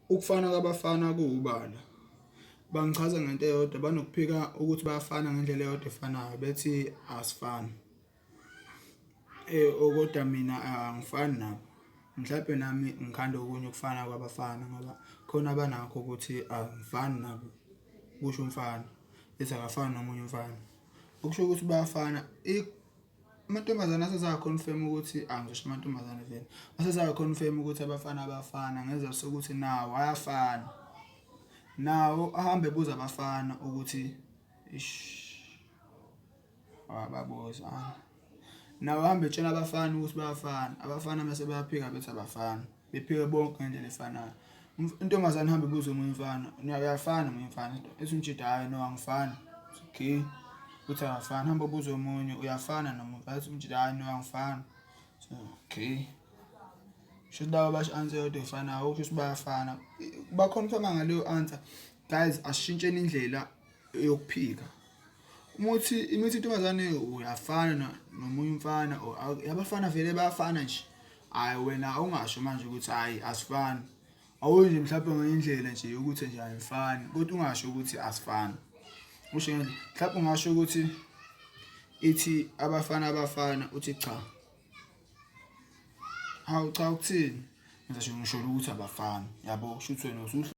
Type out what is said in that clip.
Ukufana kwabafana kuwubala. Bangichaza ngento eyodwa, banokuphika ukuthi bayafana ngendlela eyodwa efanayo, bethi asifani. Kodwa mina angifani nabo. Mhlampe nami ngikhanda okunye ukufana kwabafana ngoba khona abanakho ukuthi angifani nabo, kusho umfana, ethi akafani nomunye umfana. Okusho ukuthi bayafana. Amantombazane asezakhonfema ukuthi angizosho amantombazane vele asezakhonfema ukuthi abafana abafana ngezwa sokuthi nawo ayafana, nawo ahambe ebuza abafana ukuthi ish ababuza nawo ahambe etshela abafana ukuthi bayafana, abafana mase bayaphika bethi abafani, bephike bonke ngendlela efanayo. Intombazane ihambe ibuza omunye umfana, uyafana nomunye umfana, ethi umjita hhayi no angifani. Okay, uthi akafani, hamba ubuze omunye, uyafana nomunye, athi umjita hhayi no angifani. So okay. Shuthi laba basho answer eyodwa efanayo, okusho ukuthi bayafana. Ba-confirm-a ngaleyo answer. Guys, asishintsheni indlela yokuphika. Uma uthi imithi intombazane uyafana nomunye umfana or abafana vele bayafana nje. Hhayi wena awungasho manje ukuthi hhayi asifani. Awuyi nje mhlawumbe ngenye indlela nje yokuthi nje ayifani kodwa ungasho ukuthi asifani. Usho ngendlela mhlawumbe ungasho ukuthi ithi abafana abafana uthi cha. Hawu cha ukuthini? Ngisho ngisho ukuthi abafani yabo, kusho ukuthi wena.